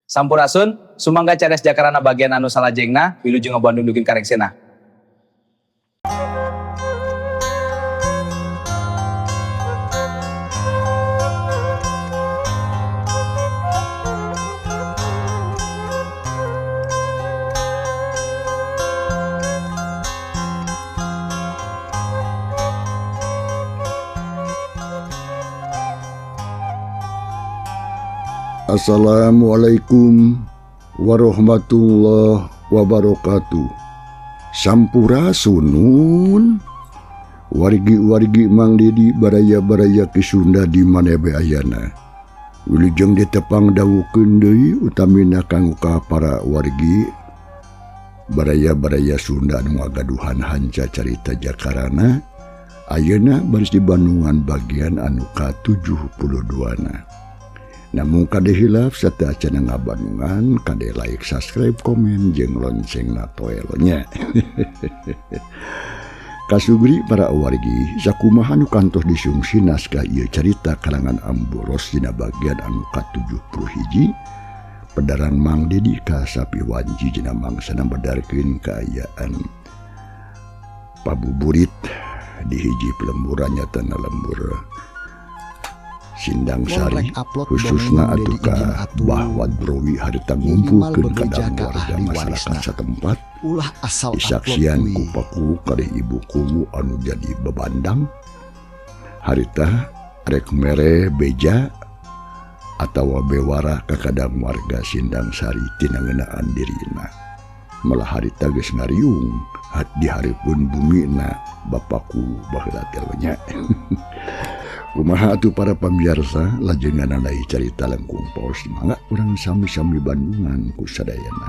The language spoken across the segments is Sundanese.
Sampurasun, sumangga cares jakarana bagian anu salajengna, wilujeng ngabandung dugin karengsena. Assalamualaikum warahmatullahi wabarakatuh. Sampurasunun. Wargi-wargi Mang Dedi baraya-baraya Ki Sunda di mana bae ayana. Wilujeng ditepang dawukeun deui utamina kanggo ka para wargi baraya-baraya Sunda anu ngagaduhan hanca carita jakarana. Ayeuna baris di Bandungan bagian anu ka-72 na. Namun kade hilaf serta channel ngabandungan kade like, subscribe, komen jeung lonceng na toelonya. Kasugri para wargi sakumaha nu kantos disungsi naskah ieu carita karangan Ambu Ros dina bagian anu ka-71 pedarang Mang Dedi ka sapi wanci dina mangsana medarkeun kaayaan pabuburit di hiji pelemburan nyatana lembur Sindang Sari khususna atuh ka Bah Badrowi harita ngumpulkeun kadang warga masyarakat setempat Ulah asal upload disaksian kuy. Ku paku kalih ibu kuwu anu jadi bebandang harita rek mere beja atawa bewara ka kadang warga Sindang Sari tina ngeunaan dirina. Malah harita geus ngariung hat di hareupeun bumina bapakku baheula teh nya. Kumaha atuh para pamiarsa lajengan deui carita langkung paos mangga urang sami-sami bandungan ku sadayana.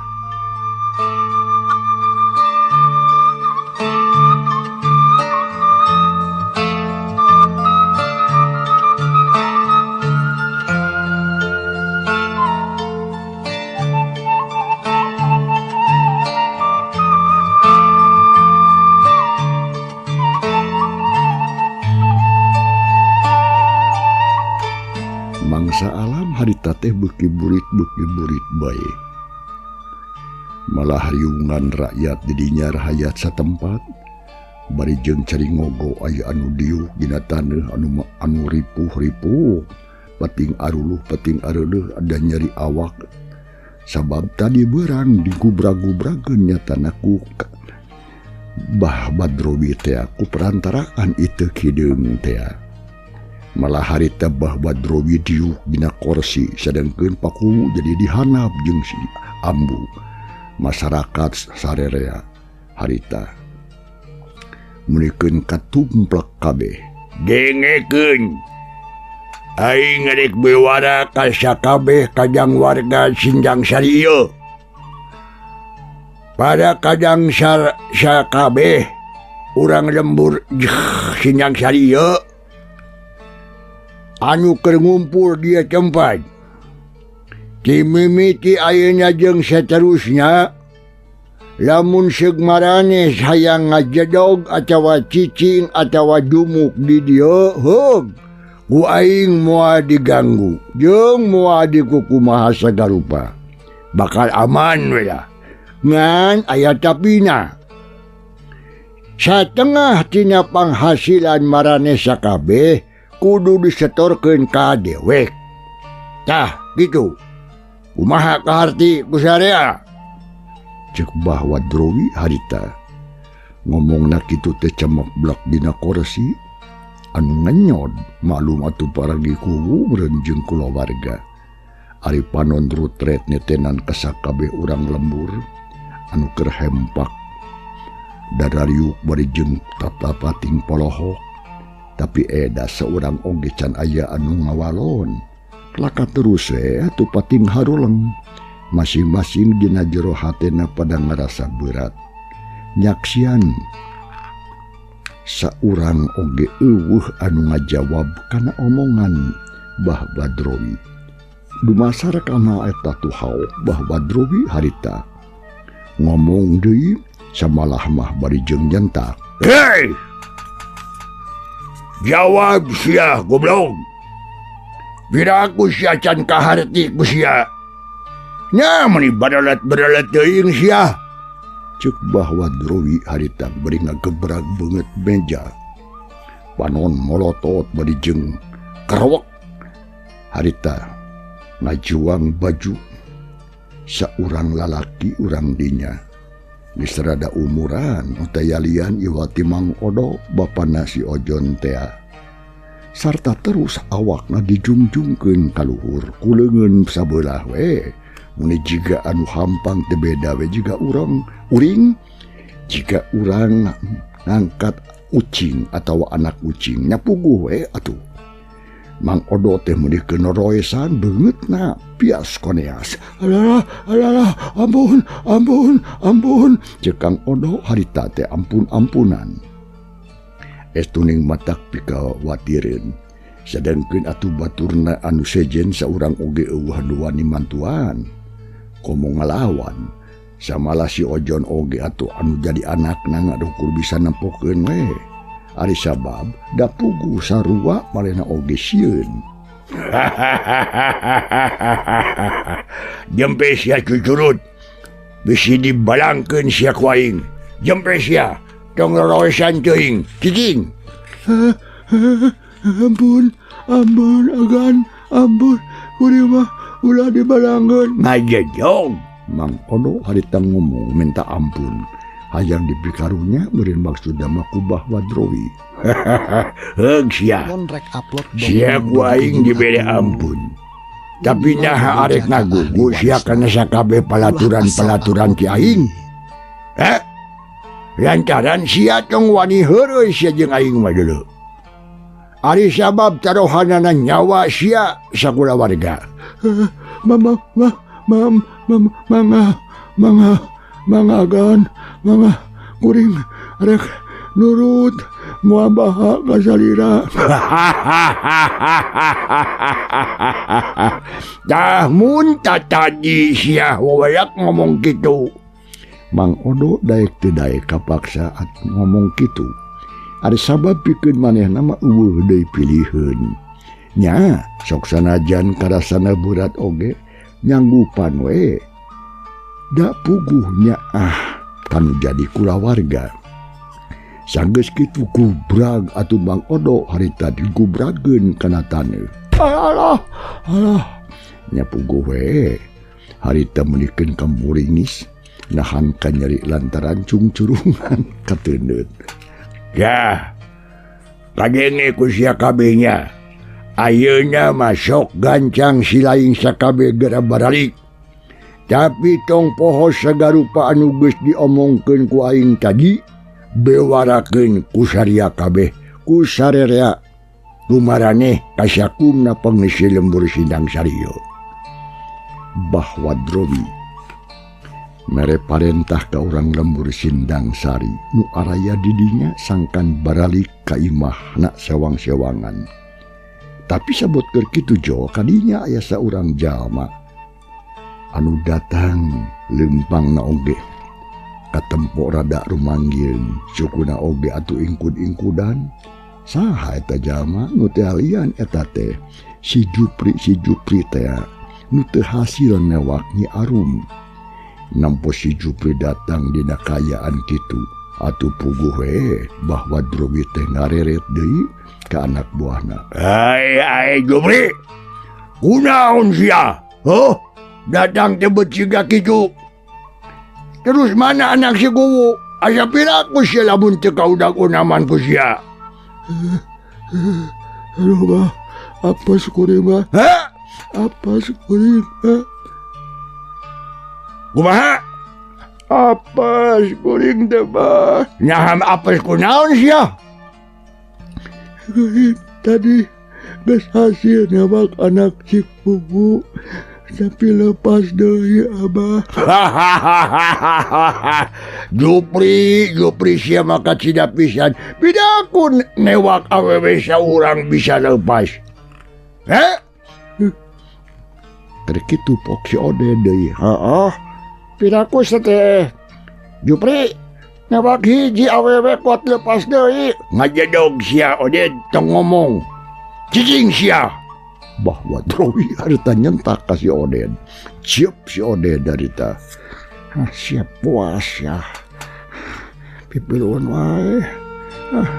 Mangsa alam harita teh beuki burit bae. Malah riungan rakyat didinya rahayat satempat bari jeung cari ngogo aya anu diuk dina taneuh anu ripuh-ripuh peting aruluh peting areuleuh ada nyeri awak sabab tadi beurang digubrag-gubrageun nyatana ku Bah Badrowi teh ku perantaraan ieu hideung teh. Malah harita Bah Badrowi diuk dina korsi sedangkeun pakuwu jadi dihanap jeung si ambu masyarakat sarerea harita meunikeun katumplek kabeh. Dengekeun aing rek bewara ka sakabeh kajang warga Sindang Sari ieu. Pada kajang sakabeh urang lembur Sindang Sari ieu anu keur ngumpul dia tempat dimimiti ayeuna jeung seterusnya lamun seug maraneh hayang ngajedog atawa cicing atawa dumuk di dieu heug ku aing moal diganggu jeung moal dikukumaha sagarupa bakal aman we lah. Ngan aya tapina satengah tina panghasilan maraneh sakabeh kudu disetorkeun ka dewek. Tah gitu. Kumaha kaharti ku sarea? Ceuk Bah Badrowi harita. Ngomongna kitu teh cemek blak dina korsi anu ngenyod maklum atuh paragi kuwu meureun jeung kulawarga. Ari panon rutret netenan ka sakabeh urang lembur anu keur hempak darariuk bari jeung tatapating polohok. Tapi eda seorang oge can aya anu ngawalon. Laka terus we atuh pating haruleng. Masing-masing dina jero hatena pada ngarasa berat. Nyaksian saurang oge eueuh anu ngajawab kana omongan Bah Badrowi. Dumasar kana eta tuhaok Bah Badrowi harita. Ngomong deui samalah mah bari jeung nyentak. Hei! Jawab sia goblok. Bila aku sia can kaharti ku sia. Nya meuni baralat-baralat teuing sia. Ceuk Bah Wadrowi harita bari ngagebrag beungeut meja. Panon molotot bari jeung kerewek. Harita ngajuang baju saurang lalaki urang dinya. Geus rada umuran utayalian iwati Mang Odo bapana si Ojon tea. Sarta terus awakna dijungjungkeun ka luhur ku leungeun sabelah we. Mun jiga anu hampang teu beda we jiga urang uring, jiga urang ngangkat ucing atawa anak ucing nya puguh we atuh. Mang Odo teh meuni kenoroesan beungeutna pias koneas. Alah alah ampun ampun ampun ceuk Kang Odo harita teh ampun-ampunan. Estuning matak pikawatireun. Sadengkeun atuh baturna anu sejen saurang oge eueuh duani mantuan. Komo ngalawan. Samalah si Ojon oge atuh anu jadi anakna ngadukur bisa nempokeun we. Ari sabab da puguh sarua manehna oge sieun. Jempe sia cucurut. Bisi dibalangkeun sia ku aing. Jempe sia tong roroesan teuing. Cicing. Ampun, ampun agan, ampun. Kuring mah ulah dibalangkeun. Ngajejog. Mang Odo harita ngomong minta ampun. Hayang dipikarunya meureun maksudna mah ku Bah Wadrowi. Heug sia. Sia ku aing dibere ampun. Tapi naha arek ngagugu sia kana sakabeh palaturan-palaturan ki aing. Heh? Lantaran sia tong wani heureuy sia jeung aing mah deuleu. Ari sabab taruhanana nyawa sia sakulawarga. Mama ma mam mam manga manga mangagan manga kuring rek nurut moal baha ka salira. Tah mun tatadi sia wawayak ngomong kitu. Mang Odo daek teu daek kapaksa ngomong kitu. Ari sabab pikeun manehna mah eueuh deui piliheun. Nya sok sanajan karasana berat oge nyanggupan we. Da puguhnya ah kanu jadi kulawarga. Sanggeus kitu gubrag atuh Mang Odo harita digubrageun kana taneuh. Alah alah nya puguh we. Harita meunikeun kamuringis nahan kanyeri lantaran cungcurungan kateundeut. Ya, kadenge ku sia kabehnya. Ayeuna mah sok gancang si laing sakabeh geura baralik. Tapi tong poho sagarupa anu geus diomongkeun ku aing tadi, bewarakeun ku saria kabeh, ku sarerea. Kumaraneh kasakumna pangisi lembur Sindang Sario. Bah Wadrowi mere parentah ka urang lembur Sindang Sari nu araya didinya sangkan baralik ka imahna sewang-sewangan. Tapi sabot keur kitu jo kadinya aya saurang jalma anu datang leumpangna oge katempo rada rumanggil sukuna oge atuh ingkud-ingkudan. Saha eta jalma nu teu alian eta teh si Jupri teh nu teu hasil newak Nyi Arum. Nampo si Jupri datang dina kaayaan kitu atuh puguh we Bah Wadrowi teh ngareret deui ka anak buahna. Ai ai Jupri, kunaon sia? Heuh, datang teh beciga kitu. Terus mana anak si Guwu? Asa piraku sia lamun teu kaudag-unaman ku sia. Aduh bah, apa kuring bah? Hah? Apa kuring? Kumaha? Apa kuring teh bah? Nah, apa kunaon sia? Kuring tadi geus hasil newak anak si Kuwu, tapi lepas deui abah. Jupri, Jupri sia maka cida pisan. Pidaku newak awewe saurang bisa lepas. Heh? Keur kitu pok si Ode deui. Heeh. Pidaku teh. Jupri, newak hiji awewe kuat lepas deui. Ngajedog sia Ode tong ngomong. Cicing sia. Bahwa Drowi harita nyentak ka si Oded. Ciep si Oded harita. Ah, siap puas ya. Pipiluan wae. Ah.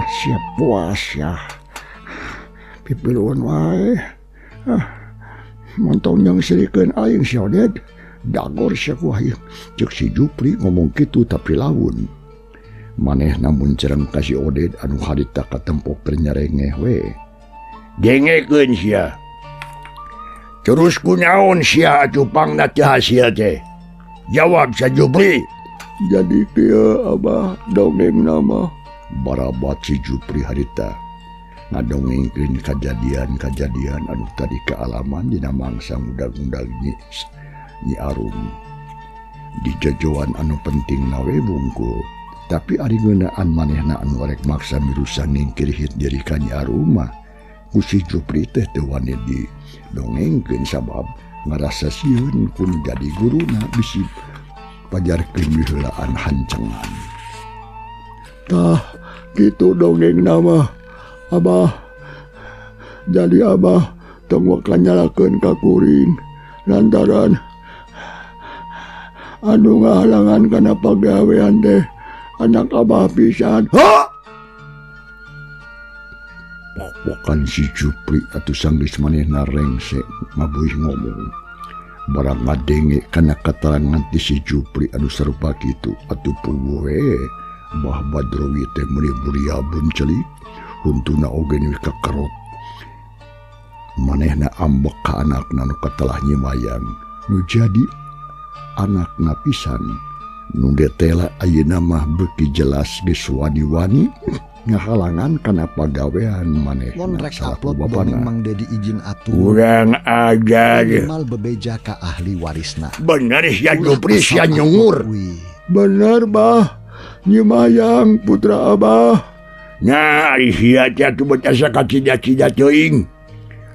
Siap puas ya. Pipiluan wae. Ah, montong yang sirikeun aing si Oded. Dagor sia ku aing. Ceuk si Jupri ngomong kitu tapi laun. Manehna mun cereng ka si Oded anu harita katempo keur nyarengeh we. Dengekeun sia. Terus kunaon sia atuh pangna teu hasil teh? Jawab si Jupri. Jadi kieu Abah dongengna mah. Barabat si Jupri harita ngadongengkeun kajadian-kajadian anu tadi kaalaman dina mangsa ngudag-ngudag Nyi Arum. Di jojoan anu penting nawe bungkul, tapi ari ngeunaan manehna anu arek maksa mirusan ningkirhit diri ka Nyi Arum mah ku si Jupri teh teu wani didongengkeun sabab ngarasa sieun ku nu jadi guruna bisi pajarkeun miheulaan hancengan. Tah gitu dongeng nama Abah. Jadi Abah tong waka nyalakeun ka kuring lantaran anu ngahalangan kana pagawean teh anak Abah pisan. Ha! Pok-pokan si Jupri atuh sanggeus manehna rengse ngabuih ngomong. Barang ngadenge kana katarangan ti si Jupri anu sarupa kitu atuh puguh we. Bah Badrowi teh meuni buriabun celik huntuna oge nu kakerot. Manehna ambek ka anakna nu katelah Nyi Mayang nu jadi anakna pisan. Nu detela ayeuna mah beuki jelas geus wani-wani ngahalangan kana pagawean manehna salaku bapana. Mang Dedi izin atuh. Urang ajar. Minimal bebeja ka ahli warisna. Bener sia Jupri sia nyungur. Bener bah. Nyi Mayang putra Abah. Nah, ari sia teh atuh bet asa kacida-cida teuing.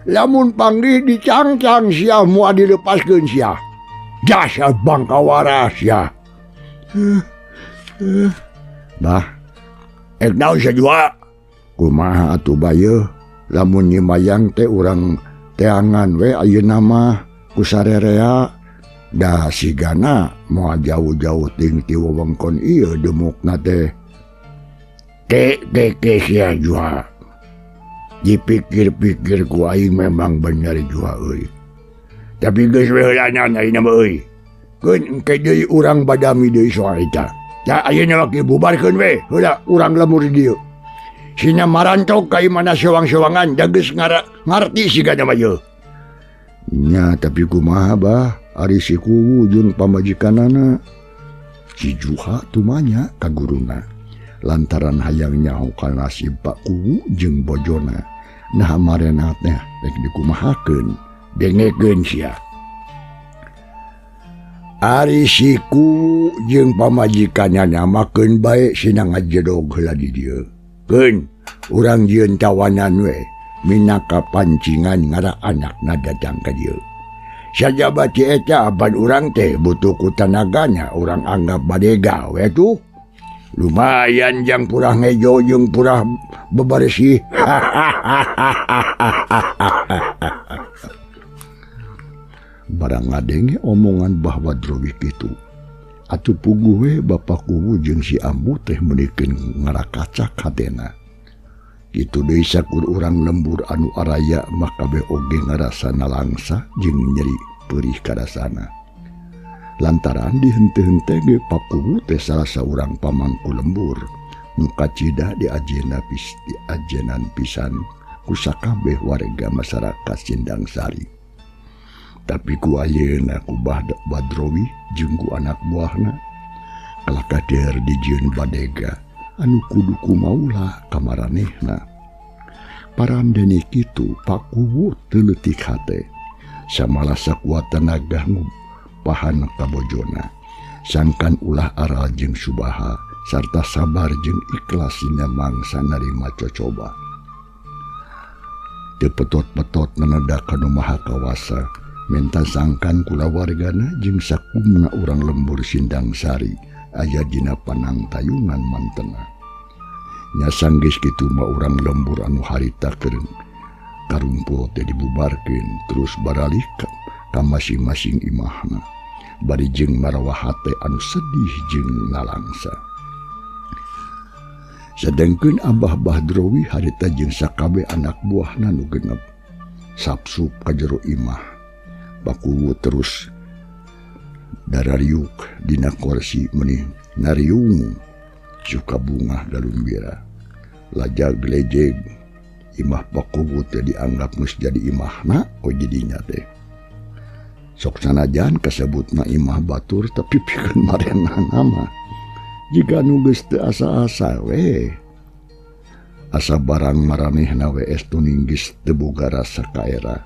Lamun panggih dicangcang sia moal dilepaskeun sia. Dasar bangkawara sia. Bah, ek naon sia jua? Kumaha atuh bae lamun Nyi Mayang teh urang teangan we ayeuna mah ku sarerea. Dah sigana moal jauh-jauh ting ti wewengkon ieu demukna teh. Ke sia jua. Dipikir-pikir ku aing memang bener jua euy. Tapi geus we heulanan ayeuna mah euy. Keun engke deui urang badami deui soal eta. Da ayeuna mah bubarkeun we heula urang lemur di dieu. Sina marantok ka imana sewang-sewangan da geus ngarti sigana mah ieu. Nya tapi kumaha bah? Ari si Kuwu jeung pamajikanana. Si Juha tumanya ka guruna lantaran hayang nyaho ka nasib Pak Kuwu jeung bojona. Nah marena teh rek dikumahakeun dengekeun sia. Ari si Kuwu jeung pamajikanana makeun bae sina ngajedog heula di dieu. Keun urang jieun tawanan we minaka pancingan ngara anakna datang ka dieu. Sajaba ti eta apan urang teh butuh ku tanagana urang anggap bade gawe tuh. Lumayan jang purah ngejo jeung purah bebersih. Barang ngadenge omongan Bah Badrowi kitu. Atuh puguh we Bapak Kuwu jeung si Ambu teh meunikeun ngarakacak hatena. Kitu deui sakur urang lembur anu araya mah kabeh oge ngarasa nalangsa jeung nyeri perih karasana. Lantaran dihenteu-henteu ge Pak Kuwu teh salah saurang pamangku lembur nu kacida diajenan pisan ku sakabeh warga masyarakat Sindangsari. Tapi ku ayeuna ku Bah Badrowi jeung ku anak buahna kalakah der dijieun badega anu kudu kumaula kamaranehna. Parandene kitu Pak Kuwu teu leutik hate. Samalah sakuat tenaga ngupahan ka bojona. Sangkan ulah aral jeung Subaha Sarta sabar jeung ikhlas dina mangsa narima cocoba. Teu petot-petot nenedak ka Nu Maha Kawasa, menta sangkan kulawargana jeung sakumna urang lembur Sindang Sari aya dina panangtayungan mantena. Nya sanggeus kitu mah urang lembur anu harita keur karumpul teh dibubarkeun terus baralih ka masing-masing imahna bari jeung marawa hate anu sedih jeung nalangsa. Sedengkeun Abah Bahdrowi harita jeung sakabeh anak buahna nu genep sapsup ka jero imah bakuwu terus darariuk dina korsi meuni nariung suka bungah galumbira lajag lejeg imah pakuwu teh dianggap geus jadi imahna oh jadinya teh sok sanajan kasebutna imah batur tapi pikeun marenana mah jiga nu geus teu asa-asa we asa barang maranehna we estu ninggis teu boga rasa kaera.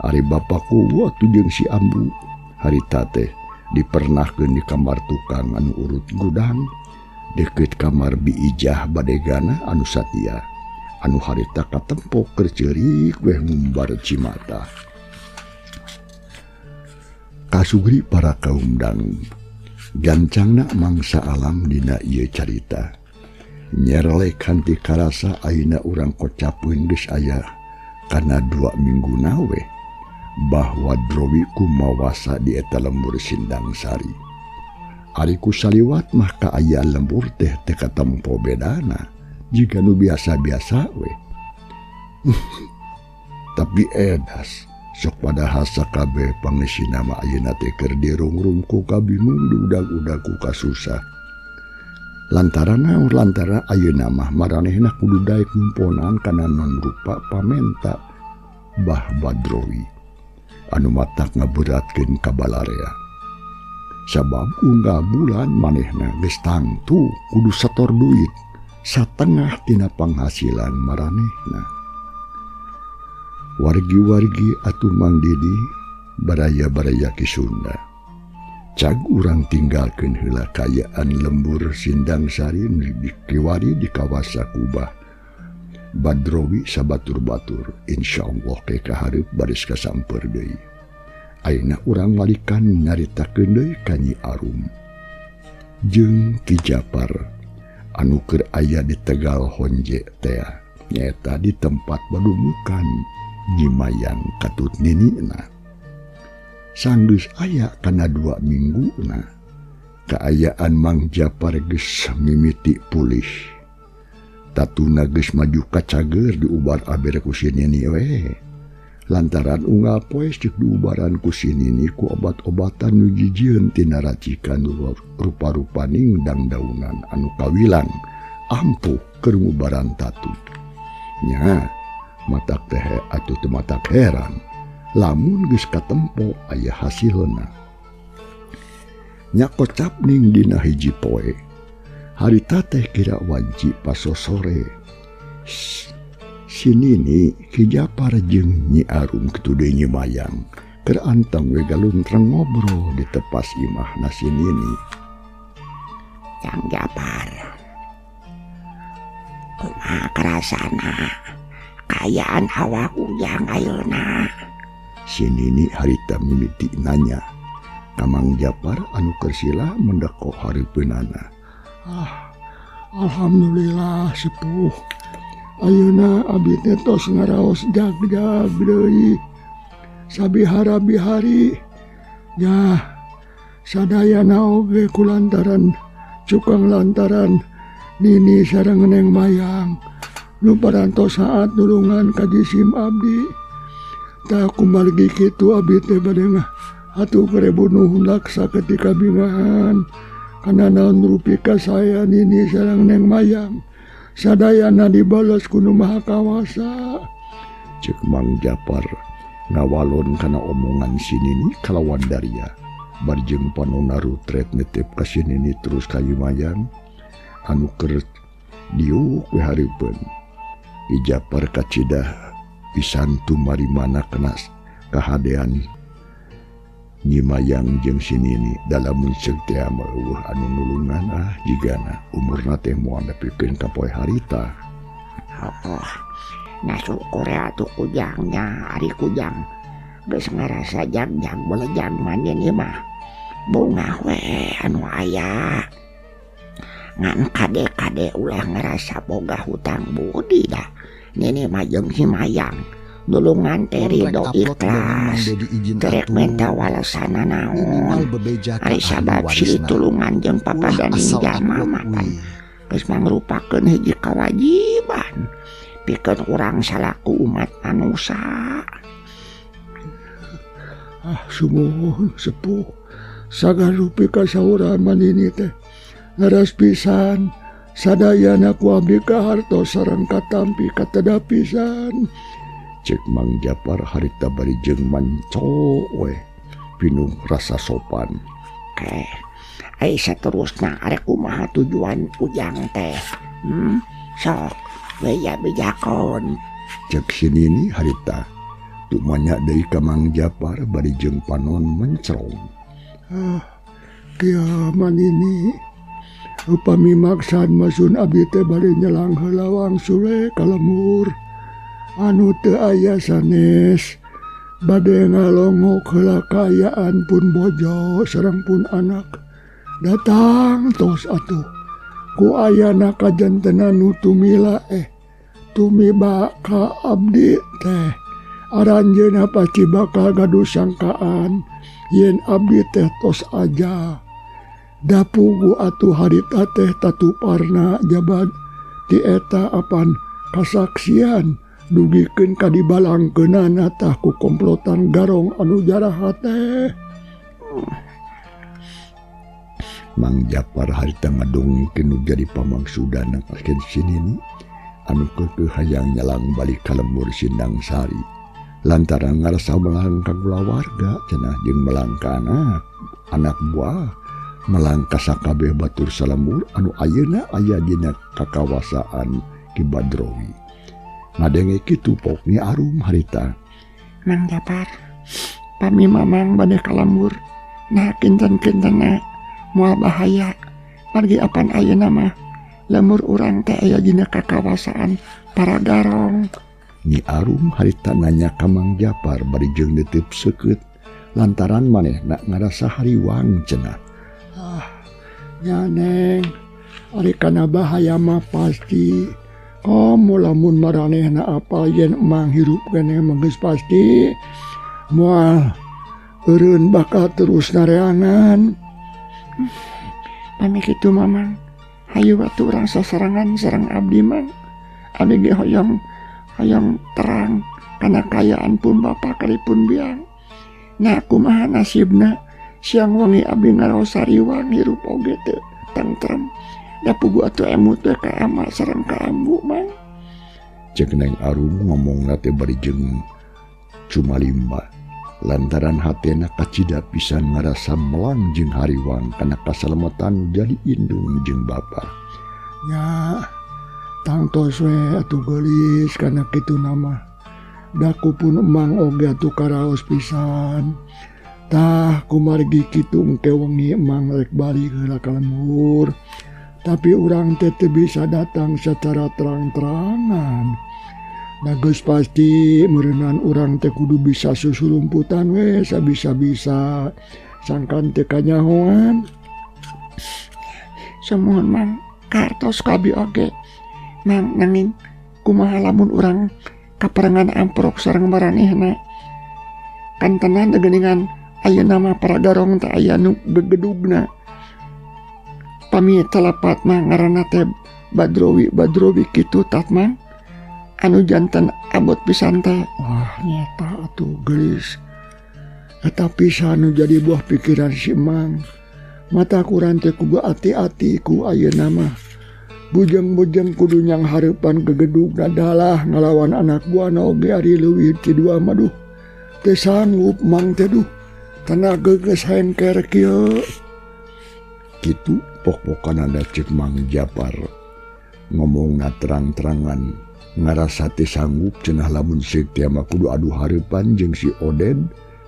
Ari bapaku atuh jeung si ambu harita teh dipernahkeun di kamar tukang anu urut gudang deukeut kamar Bi Ijah badegana anu satia anu harita katempo keur ceurik weh ngumbar cimata. Kasugri para kaum dangu gancangna mangsa alam dina ieu carita. Nyerlek hanti karasa ayeuna urang kocapeun geus aya kana 2 minggu nawe bahwa Drowi kumawasa di eta lembur Sindang Sari. Ari ku saliwat mah kaayaan lembur teh teu katempo bedana jiga nu biasa-biasa we. Tapi edas sok padahal sakabeh pangesina mah ayeuna teh keur dirungrung ku kabingung diudag-udag ku kasusah. Lantaran naon lantara ayeuna mah maranehna kudu daek ngumponan kana non rupa pamenta Bah Badrowi anu matak ngaberatkeun ka balarea. Sabab unggal bulan manehna geus tangtu kudu setor duit satengah tina panghasilan maranehna. Wargi-wargi atuh Mang Didi baraya-baraya Ki Sunda. Cag urang tinggalkeun heula kaayaan lembur Sindang Sari nu dikiwari di kawasa Kubah Badrowi sabatur-batur insyaallah ke kahareup baris kasamper deui. Ayeuna urang malikan nyaritakeun deui ka Nyi Arum jeung Ki Japar anu keur aya di Tegal Honje tea nyaeta di tempat badumukan Nyi Mayang katut ninina. Sanggeus aya kana 2 mingguna kaayaan Mang Japar geus mimiti pulih. Tatuna geus maju kacager diubar aber ku si nini we. Lantaran unggal poe ceuk diubaran ku si nini ku obat-obatan nu jijieun tina racikan rupa-rupaning dangdaunan anu kawilang ampuh keur ngubaran tatu. Nya matak teh atuh teu matak heran lamun geus katempo aya hasilna. Nya kocap ning dina hiji poe harita teh kira wanci pasosore si nini Ki Japar jeung Nyi Arum kitu deui Nyi Mayang keur anteng we galuntreng ngobrol di tepas imahna si nini. Jang Japar, kumaha karasana kaayaan awak ujang ayeuna? Si nini harita mimiti nanya ka Mang Japar anu keur sila mendeko hareupeunana. Ah, alhamdulillah sepuh. Ayeuna abdi teh tos ngaraos jag-jag deui. Sabihara-bihari. Yah, sadayana oge kulantaran cukang lantaran nini sareng Neng Mayang nu parantos saat nulungan ka jisim abdi. Tah kumargi kitu abdi teh bade atuh karebu nuhun laksa ketika bingahan. Kana naon rupi ka saya nini sareng Neng Mayang sadayana dibales ku Nu Maha Kawasa. Ceuk Mang Japar ngawalon kana omongan si nini kalawan daria. Barjeng panona rutret nitip ka si nini terus ka Nyi Mayang anu keur diuk we hareupeun. Ki Japar kacidah pisan tumarimana kana kahadean Nyi Mayang jeung si Nini dalamun ceuk teh mah eueuh anu nulungan ah jigana umurna teh moal nepikeun ka poe harita. Oh, nah syukur atuh kujangnya ari kujang geus ngarasa jagjag bolejag mah nini mah bungah we anu aya. Ngan kade-kade ulah ngerasa boga hutang budi dah. Nini mah jeung si Mayang nulungan teh ridho ikhlas. Terek minta walesana naon. Ari sabab silih tulungan jeung papadan jalma mah pan geus mangrupakeun hiji kawajiban pikeun urang salaku umat manusia. Ah sumuhun sepuh sagarupi kasauran manini teh. Ngaras pisan sadayana ku abdi kahartos sareng katampi kateda pisan. Cek Mang Japar harita bari jeung manco we pinuh rasa sopan. Oke, ai saterusna arek kumaha tujuan ujang teh? Sok we ya bejakon. Cek si Nini harita tumanya deui ka Mang Japar bari jeung panon mencrong. Ah, kieu manini. Upami maksad masun abdi teh bari nyelang heula wangsul we ka lembur. Anu teu aya sanes bade ngalongok heula kaayaan pun bojo sareng pun anak. Datang tos atuh ku ayana kajantenan nu tumila tumiba ka abdi teh. Aranjeunna pasti bakal gaduh sangkaan yen abdi teh tos aja. Dapugu atuh harita teh tatuparna jabad ti eta apan kasaksian dugikeun ka dibalangkeunana tah ku komplotan garong anu jaraha teh. Mang Japar harita ngadongengkeun nu jadi pamangsudan akhir si Nini anu keukeuh hayang nyelang balik ka lembur Sindang Sari lantaran ngarasa melang ka kulawarga cenah jeung melang ka anak buah melangkah sakabeh batur salembur anu ayeuna aya dina kakawasaan Ki Badrowi. Ngadenge kitu pok Nyi Arum harita. Mang Japar, pami mamang bade ka lembur, nah kinten-kintenna moal bahaya. Margi apan ayeuna mah lembur urang teh aya dina kakawasaan para garong. Nyi Arum harita nanya ka Mang Japar bari jeung neuteup seukeut lantaran manehna ngarasa hariwang cenah. Nya neng, ari kana bahaya mah pasti. Komo lamun maranehna apal yen emang hirup keneh mah geus pasti. Moal eureun bakal terus nareangan. Pami kitu mamang, hayu atuh urang sasarangan sareng abdi mang. Abdi ge hoyong terang kana kaayaan pun bapa kalipun biang. Nah kumaha nasibna? Siang wengi abdi ngaraos sariwang hirup oge teu tentrem. Da pugu atuh emut we ka ama sareng ka ambu mang. Cek Neng Arum ngomongna teh bari jeung cumalimba lantaran hatena kacida pisan ngarasa melang jeung hariwang kana kasalamatan jadi indung jeung bapa. Nya tangtos we atuh geulis kana kitu nama. Daku pun emang oge atuh karaos pisan. Tah kumargi kitu engke wengi emang rek balik heula ka lembur. Tapi urang teh teu bisa datang secara terang-terangan. Da geus pasti meureunan urang teh kudu bisa susurumputan we sabisa-bisa sangkan teu kanyahoan. Sumuhun mang kartos ka abi oge. Mang nanging kumaha lamun urang kaparengan amprok sareng maranehna. Kantenan geuningan ayeuna mah para garong teh aya nu gegedugna. Pami telepat mah ngaranna teh Badrowi kitu tat mah anu janten abot pisan teh. Wah nyata atuh geulis. Eta pisan nu jadi buah pikiran si Mang. Mata kurang teh kudu ati-ati ku ayeuna mah. Bujeng-bujeng kudu nyang hareupan gegedugna dalah ngalawan anak buahna oge ari leuwih ti dua mah duh. Teu sanggup Mang teh duh. Tenaga geus hengker kieu. Kitu pok-pokanana cek Mang Japar. Ngomongna terang-terangan ngarasa teu sanggup cenah lamun seuk teh mah kudu adu hareupan jeung si Oded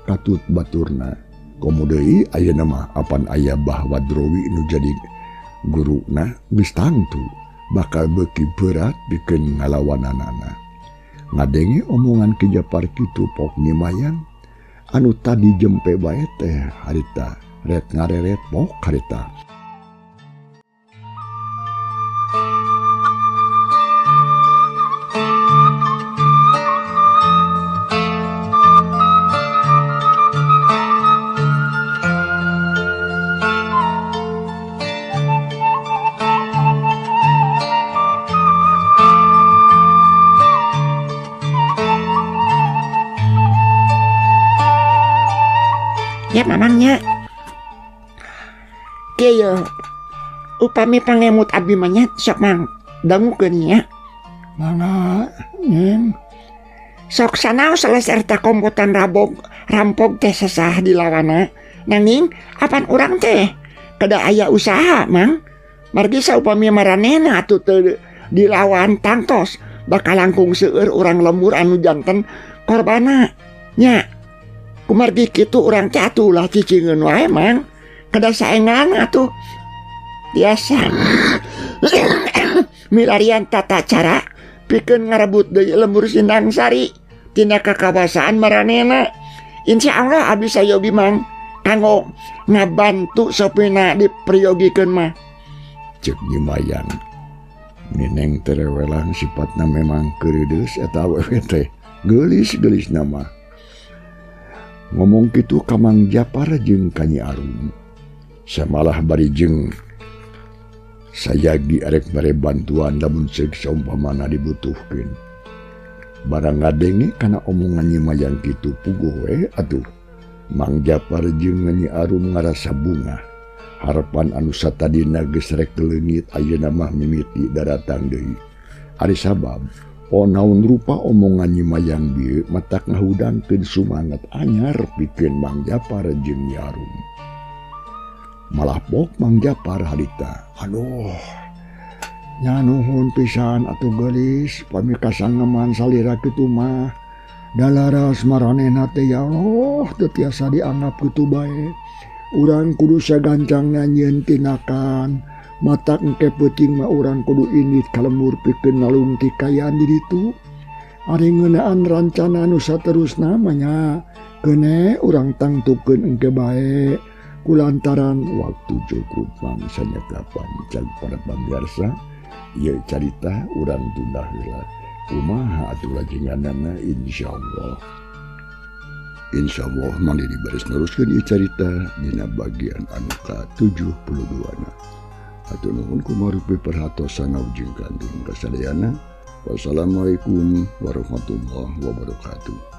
katut baturna. Komo deui ayeuna mah apan aya Bah Wadrowi nu jadi guruna geus tangtu bakal beuki berat pikeun ngalawananana. Ngadenge omongan Ki Japar kitu pok Nyi Mayang anu tadi jempe bae teh harita ret ngareret pok harita. Ya mamangnya kieu upami pangemut abdi mah nya sok mang dangukeun nya. Mangga neng. Sok sanaos salah serta kompotan rabog rampog teh sesah dilawana. Nanging apan urang teh kada aya usaha mang. Margi saupami maranehna atuh teu dilawan tangtos bakal langkung seueur urang lembur anu janten korbana nya. Kumargi kitu urang teh atuh ulah cicingeun wae mang. Kada saengan atuh biasa milarian tata cara pikeun ngarebut deui lembur Sindang Sari tina kakawasaan maranehna. Insya Allah abdi sayogi mang kanggo ngabantu sopina dipriyogikeun mah. Ceuk Nyi Mayang. Neneng terewelang sifatna memang keureudeus eta awewe teh. Geulis-geulis nama. Ngomong kitu ka Mang Japar jeung ka Nyi Arum. Samalah bari jeung sayagi arek mere bantuan lamun ceuk saumpamana dibutuhkeun. Barang ngadenge kana omongan Nyi Mayang kitu puguh we atuh. Mang Japar jeung Nyi Arum ngarasa bungah. Harapan anu satadina geus rek leungit ayeuna mah mimiti daratang deui. Ari sabab onaun rupa omongan Nyi Mayang bieu matak ngahudangkeun sumangat anyar pikeun Mang Japar jeung Nyi Arum. Malah pok Mang Japar harita, aduh, nya nuhun pisan atuh geulis pami kasangeman salira kitu mah. Dalaras maranehna teh ya Allah teu tiasa dianggap kitu bae. Urang kudu sagancangna nyieun tinakan. Matak engke peuting mah urang kudu indit ka lembur pikeun nalungtik kaayaan di ditu. Ari ngeunaan rancana nu saterusna mah nya keune urang tangtukeun engke bae. Kulantaran waktu cukup mangsanya kapan cag para pamirsa ieu carita urang tunda heula. Kumaha atuh lajenganana insyaallah. Insyaallah mangga dibaris neruskeun ieu carita dina bagian anu ka-72 na. Hatur nuhun kumarupi perhatosan ujung kantun kasadayana. Wassalamualaikum warahmatullahi wabarakatuh.